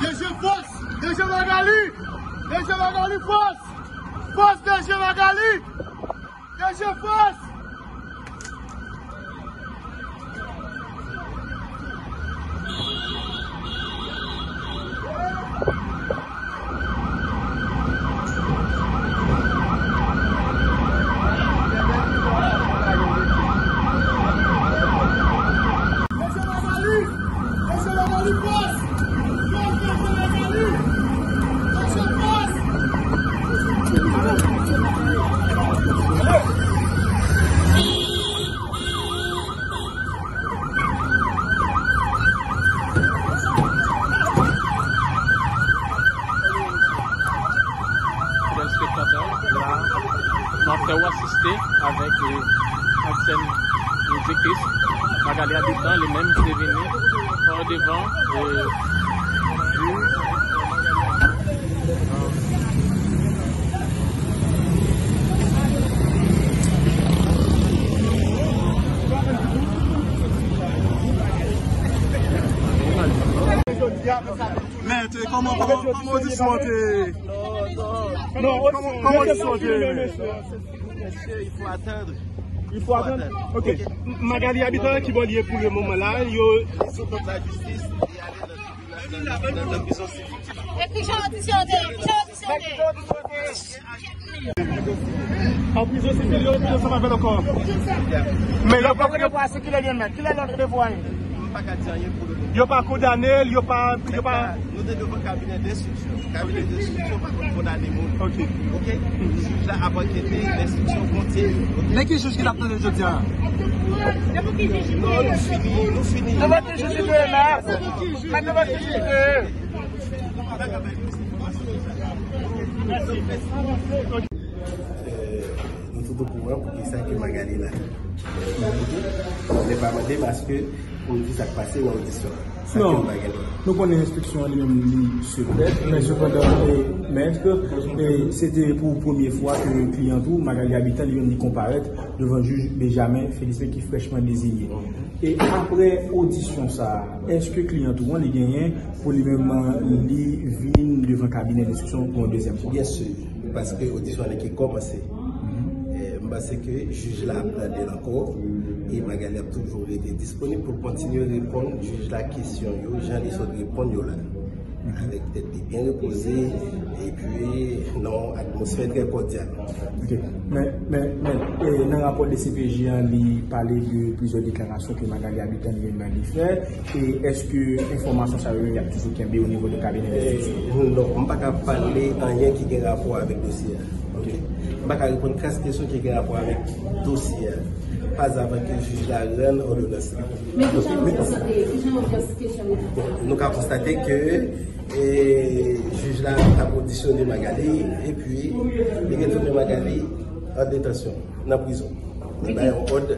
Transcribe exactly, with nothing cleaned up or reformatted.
D G fòs! D G Magali! D G Magali fòs! Fòs D G Magali! D G fòs! Fidèl espektatè, la, n ap fè w asiste avèk, eh, ansyèn direktris Magali Habitant, li menm ki te vini, eh, devan, eh, jij. Mèt, kòman, kòman, kòman odisyon an te? Non, kòman, kòman odisyon an te? Monsieur, il faut attendre. Il faut attendre. Ok. Magali Habitant ki bò l ye pou le moman la, yo. Sou kont la jistis, li ale nan tribinal, nan, nan, nan prizon sivil. E ki jan odisyon an te ye? Ki jan odisyon an te ye? An prizon sivil, yo ret ansanm avè l ankò. Men yo pa... Lòt devwa se kilè li ye, mèt? Kilè lòt devwa yo? M pa ka di anyen pou le moman. Yo pa kondane l, yo pa, yo pa... Nou te devan kabinè denstriksyon. Kabinè denstriksyon pa konn kondane moun. Ok. Ok? Jij la ap ankete, lenstriksyon kontinye. Ok? Men ki jij ki t ap tande jodi a? Non, nou fini, nou fini. Devan ki jij li te ye la? Men devan ki jij li te ye? Eh, nou tout okouran pou kisa ke Magali la. Mwen pa mande paske pou nou di sa k pase nan odisyon. Sa ke nou pa gen dwa. Non. Nou konnen enstriksyon an li menm li sekrè, men sepandan, eh, mèt, eh, se te pou premye fwa ke kliyan ou, Magali Habitant, li menm li konparèt devan jij Benjamin Félicien ki frèchman deziye. E apre odisyon sa a, èske kliyan ou an li genyen pou li menm li vin devan kabinè denstriksyon pou yon dezyèm fwa? Byen si, paske odisyon an ki kòmanse. Mhm. Eh, m panse ke jij la ap tande l ankò, e Magali ap toujou rete disponib pou l kontinye reponn jij la kesyon yo, jan li sot reponn yo la. Avèk tèt li byen repoze, epi nan yon atmosfè trè kòdyal. Ok. Men, men, men, e, nan rapò D C P J an, li pale de plizyè deklarasyon ke Magali Habitant li menm li fè. E èske enfòmasyon sa yo, y ap toujou kenbe o nivo de kabinè denstriksyon? E, non, m pa ka pale anyen ki gen rapò avèk dosye a. Ok. M pa ka reponn kras kesyon ki gen rapò avèk dosye a. Pas avan ke jij la rann òdonans li. Men ki jan nou konstate, ki jan nou konstate kesyon yo? Nou ka konstate ke, eh, jij la t ap odisyone Magali, epi li retounen Magali an detansyon, nan prizon. Li bay yon òd.